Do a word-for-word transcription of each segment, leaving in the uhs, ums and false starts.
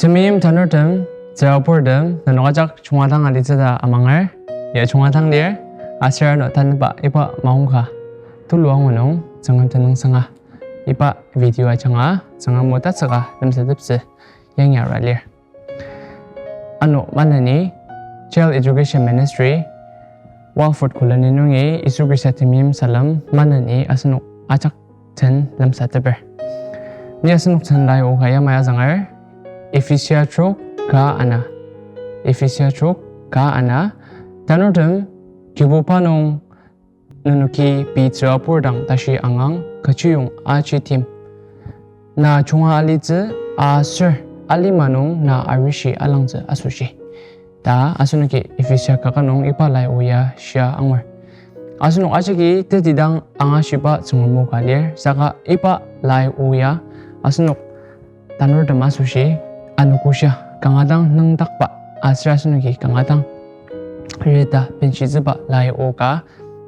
Temeim tanurtem, tsürabur tem, nenok ajak chunga dang alitsü ta amanger, ya chunga dang lir, aser ano tanüba iba maongka tulu angu nung Tsüngrem tenüngsanga, iba video ajanga Tsüngrem o tatsüka lemsateptsü yangi ara lir. Ano maneni Child Education Ministry, Walford Colony nungi Yisu Khrista temeim salem maneni asenok ajak den lemsateper. Ni asenok den lai oka yamai azünger, Ephesia trok ka ana. Ephesia trok ka ana. Tanurtem, Kibuba nung nenoki pei tsürabur dang tashi angang kechiyong aji tim. Na chunga alitsü aser alima nung na arishi alangtsü asoshi, ta asenoki Ephesia kaka nung iba lai o ya shia angur. Asenok ajaki tetidang angashiba Tsüngrem o ka lir, saka iba lai o ya asenok tanurtem asoshi anogoshia kanga dang nüngdakba aser asenoki kanga dang rita benshitsüba lai o ka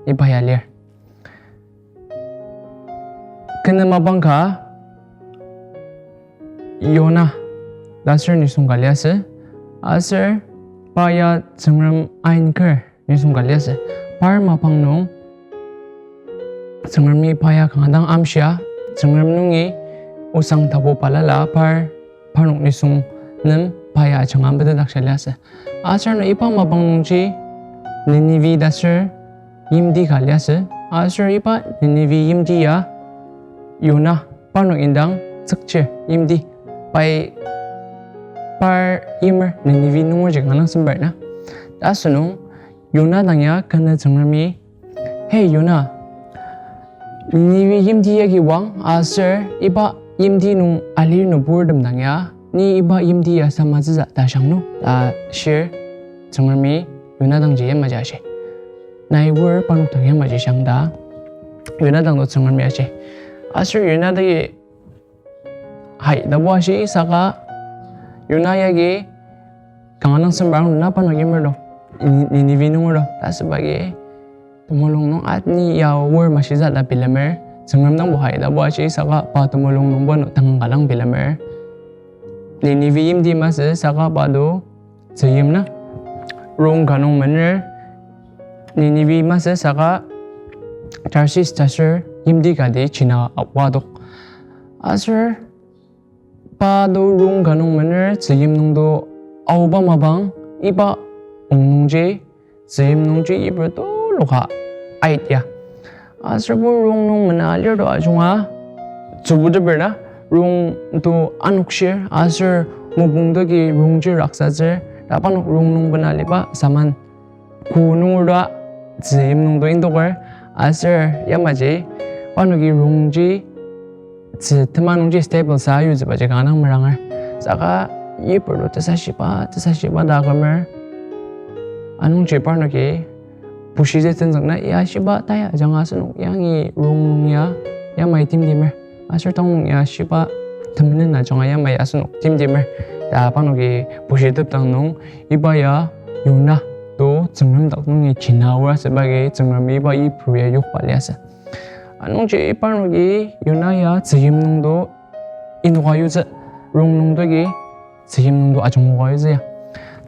iba ya lir. Kena mapang ka Yona ta aser nisung ka liasü, aser pa ya Tsüngrem ainker nisung ka liasü. Par mapang nung Tsüngremi pa ya kanga dang amshia, Tsüngrem nungi osang tapu balala par, parnok nisung nem pa ya ajanga metetdaktsü liasü. Aser ano iba mapang nungji Ninive ta aser yimti ka liasü. Aser iba Ninive yimti ya Yona parnok indang tsükchir yimti, pai par yimer Ninive nungerji kanga dang sembar na. Ta asünung Yona dang ya kena Tsüngremi, Hey Yona, Ninive yimti yagi wang, aser iba yimti nung alir nüburtem dang ya, ni iba yimti ya samatsütsü ta shang no, ta shir Tsüngremi Yona dangji yamaji ashi. Nai wor parnok dang yamaji shang ta Yona dang to Tsüngremi ashi. Aser Yona dagi hai tabu ashi saka Yona yagi kanga dang sembar na parnok yimer to, Ni-, Ninive nunger to, ta asüba agi temulung nung at ni ya wor mashitsü ta bilemer, Tsüngrem dangbo hai tabu ashi saka pa temulung nungbo ano tangang ka dang bilemer. Ninive yimti masü saka pa to tzüyim na, rong ka nung mener. Ninive masü saka Tarsis ta aser yimti kati china awadok. Aser pa to rong ka nung mener, tzüyim nung to aoba mapang, iba ong nungji, tzüyim nungji iba tuluka ait ya. Aser bo rong nung mena lir to ajunga, tsübuteper na, rong to anokshir, aser mopung toki rongji raksatsür, ta parnok rong nung bena aliba saman ko nungerto tzüyim nung to indoker, aser yamaji parnoki rongji tzü tema nungji stable sa yutsübaji kanga dang meranger. Saka yipar to tesashiba, tesashiba ta kümer. Anungji parnoki bushitsü tenzükna ya shiba taya ajanga asenok yangi rong nung ya yamai timtimer. Aser tang nung ya shiba temenen ajanga yamai asenok timtimer. Ta parnoki bushitepdang nung iba ya Yona to Tsüngrem dak nungi china aor asüba agi Tsüngremi iba yipru ya yokba liasü. Anungji parnoki Yona ya tzüyim nung to inoka yutsü, rong nung toki tzüyim nung to ajungoka yutsü ya.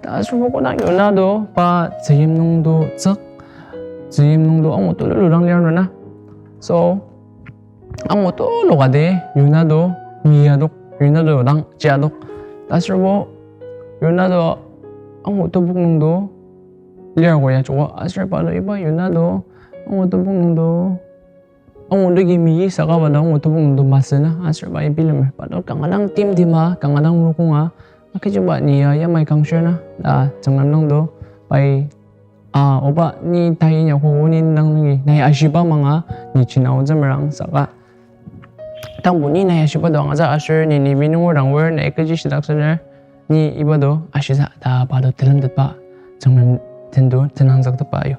Ta aser kodang Yona to pa tzüyim nung to tsük, tzüyim nung to angu tulu ludang lir nuna. So, angu tulu kati Yona to mi adok, Yona to dang ji adok. Ta aser bo Yona to angu tebok nung to lir ko ya joko. Aser pa to iba Yona to angu tebok nung to angu toki mi saka pa to angu tebok nung to masü na, aser pai bilemer. Pa to kanga dang timtima, kanga dang rokonga, akechiba ni ya yamai kangshir na, ta Tsüngrem dang to pai, a, oba ni tai inyakoko ni dang nungi nai ashiba manga ni china aotsü merang saka, tangbo ni nai ashiba to angatsü aser Ninive nunger dang wor nai kechi shitaksener, ni iba to ashitsü ta pa to telemtetba, Tsüngrem den to tenangzüktepba yo.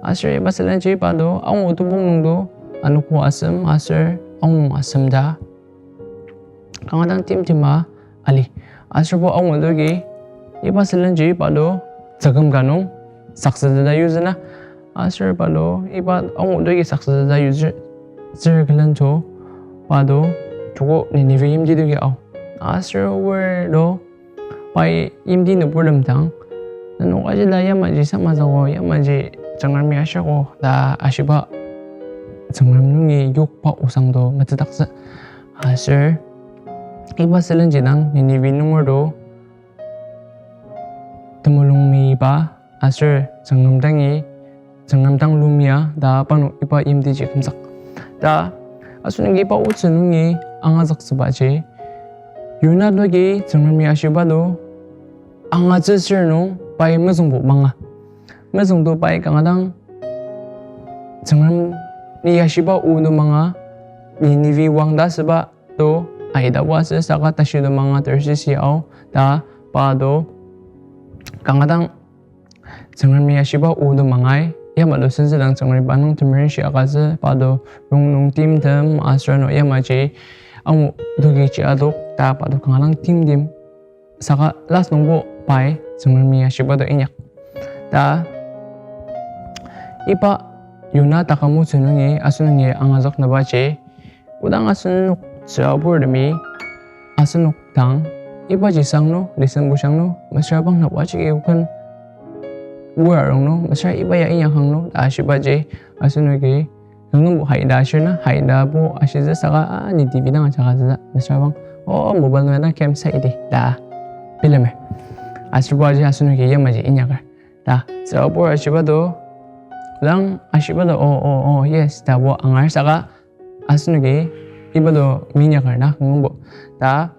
Aser iba sülenji pa to angu tebok nung to anogo asem aser angu asem ta kanga dang timtima ali. Aser bo angu toki iba sülenji pa to tsüküm ka nung saksüteta yuzüna. Aser pa to iba angu toki saksüteta yuzü, tsür külen to pa to joko Ninive yimti toki ao. Aser wor to pai yimti nüburtem dang, nenok ajila yamaji samatsüogo, yamaji Tsüngremi ashiogo ta ashiba Tsüngrem nungi yokba osangdo metetdaktsü. Aser iba sülenji dang Ninive nunger to temulung meyiba aser Tsüngrem dangi, Tsüngrem dang lumia ta parnok iba yimtiji kümzük. Ta asenoki iba otsü nungi angazüktsübaji, Yona doki Tsüngremi ashiba to angatsüsür nung pai mezüngbo manga. Mezüngto pai kanga dang Tsüngremi ashiba o to manga, Ninive wang ta asüba to aidabo asü saka tashi to manga tersisi ao ta pa to kanga dang Tsüngremi ashiba o to mangai, yamato sentsü dang Tsüngremi pa nung temerenshi agütsü, pa to rongnung timtem aser ano yamaji angu tokiji adok ta pa to kanga dang timtem. Saka last nungbo pai Tsüngremi ashiba to inyak. Ta iba Yona taküm otsü nungi asenok nungi angazüknübaji, kodang asenok tsüraburtemi asenok dang ibaji sang nung, lesson bo sang nung, mesüra bang nabo ajaki ken wara rong nung, mesüra iba ya inyak ang nung ta ashibaji, asenoki kangabo haida ashir na, haidabo ashitsü saka, a, ni T V dang ajaka tsütsü, mesüra bang, o, mobile nung ya dang camp site ta bilemer. Aser ibaji asenoki yamaji inyaker ta tsürabur ashiba to, lang ashiba to, o, o, o, yes ta bo angar saka asenoki iba to minyaker na kangabo. Ta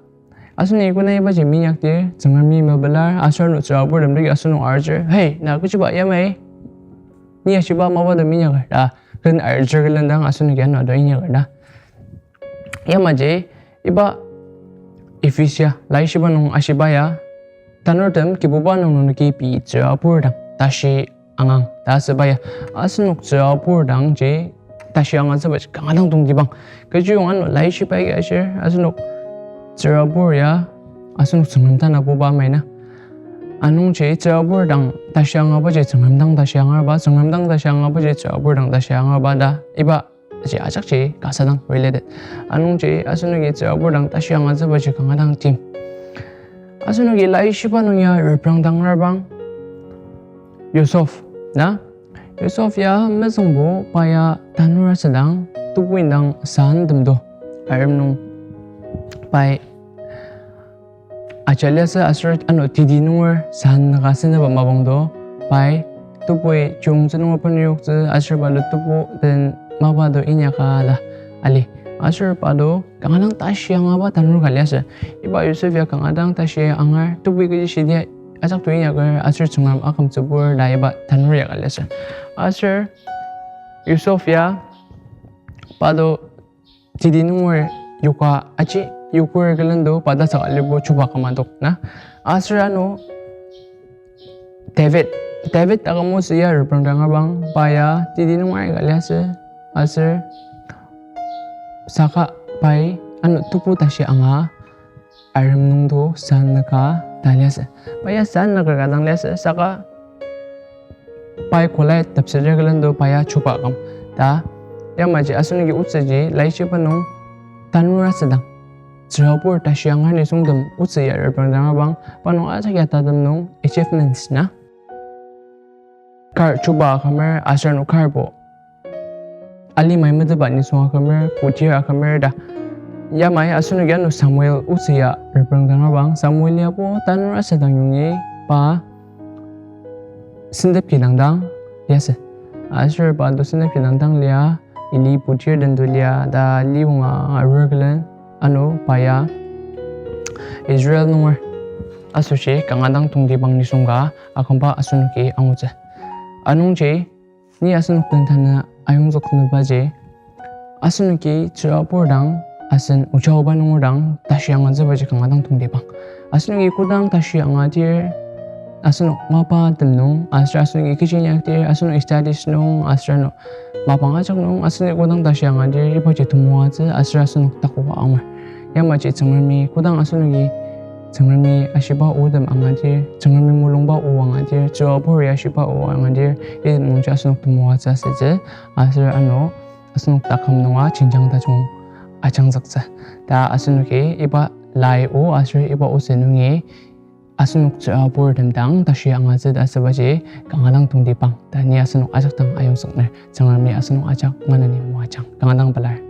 asenoki kodang ibaji minyakdir, Tsüngremi mepelar, aser ano tsüraburtem doki asenok arjir, hey, na kechiba yamai? Ni ashiba mapa to minyaker ta ken arjir külen dang asenoki ano to inyaker na. Yamaji iba Ephesia laishiba nung ashiba ya, tanurtem Kibuba nung nenoki pei tsürabur dang tashi angang ta asüba ya, asenok tsürabur dangji tashi angatsübaji kanga dang tongtibang. Kechiyong ano laishiba agi ashir, asenok tsürabur ya asenok Tsüngrem tanabuba amai na. Anungji tsürabur dang tashi angabaji Tsüngrem dang tashi angarba, Tsüngrem dang tashi angabaji tsürabur dang tashi angarba ta ibaji ajakji kasa dang related. Anungji asenoki tsürabur dang tashi angatsübaji kanga dang tim. Asenoki laishiba nung ya reprangdangrabang Yusuf na. Yusuf ya mezüngbo pa ya tanur asüdang tebu indang sanntem to arem nung pai aja liasü aser ano teti nunger san nüka senaba mapang to pai tebui chiyungtsü nunger penyoktsü aser pa to tebu den mapa to inyaka ta ali. Aser pa to kanga dang tashi angaba tanur ka liasü. Iba Yusuf ya kanga dang tashi angar, tebui kechi shidi ajak to inyaker aser Tsüngrem akümtsübur ta iba tanur ya ka liasü. Aser Yusuf ya pa to teti nunger yoka aji yoker külen to pa tasak alibo chuba kümadok na. Aser ano David, David taküm otsü ya reprangdangrabang pa ya teti nunger aika liasü. Aser saka pai ano tebu tashi anga arem nung to san nüka ta liasü. Pa ya san nüka ka dang liasü saka pai Goliath tepseter külen to pa ya chuba küm ta. Yamaji asenoki otsüji laishiba nung tanur asüdang tsürabur tashi angar nisungtem otsü ya reprangdangrabang pa nung ajak ya tatem nung achievements na. Kar chuba akümer aser ano karbo alimai metetba nisung akümer, putir akümer ta. Yamai asenoki ano Samuel otsü ya reprangdangrabang, Samuel yabo tanur asüdang yongi pa sentep kidang dang liasü. Aser pa to sentep kidang dang lia, Eli putir den to lia ta liwanga arur külen ano pa ya Israel nunger asoshi kanga dang tongtibang nisung ka akümba asenoki angutsü. Anungji ni asenok den tanü ayongzüknübaji, asenoki tsürabur dang asen ojaoba nunger dang tashi angatsübaji kanga dang tongtibang. Asenoki kodang tashi angadir, asenok mapatem nung aser asenoki kechi inyakdir, asenok studies nung aser ano mapang ajak nung asenok kodang tashi angadir ibaji temoatsü aser asenok takoka angur. Yamaji Tsüngremi kodang asenoki Tsüngremi ashiba otem angadir, Tsüngremi mulungba o angadir, tsürabur ya ashiba o angadir, item nungji asenok temoatsü asütsü, aser ano asenok taküm nunga jenjang tajung ajangzüktsü ta asenoki iba lai o aser iba otsü nungi Asenok tsüraburtem dang tashi angatsü ta asübaji kanga dang tongtibang ta ni asenok ajak dang ayongzükner. Tsüngremi asenok ajak maneni moajang. Kanga dang pelar.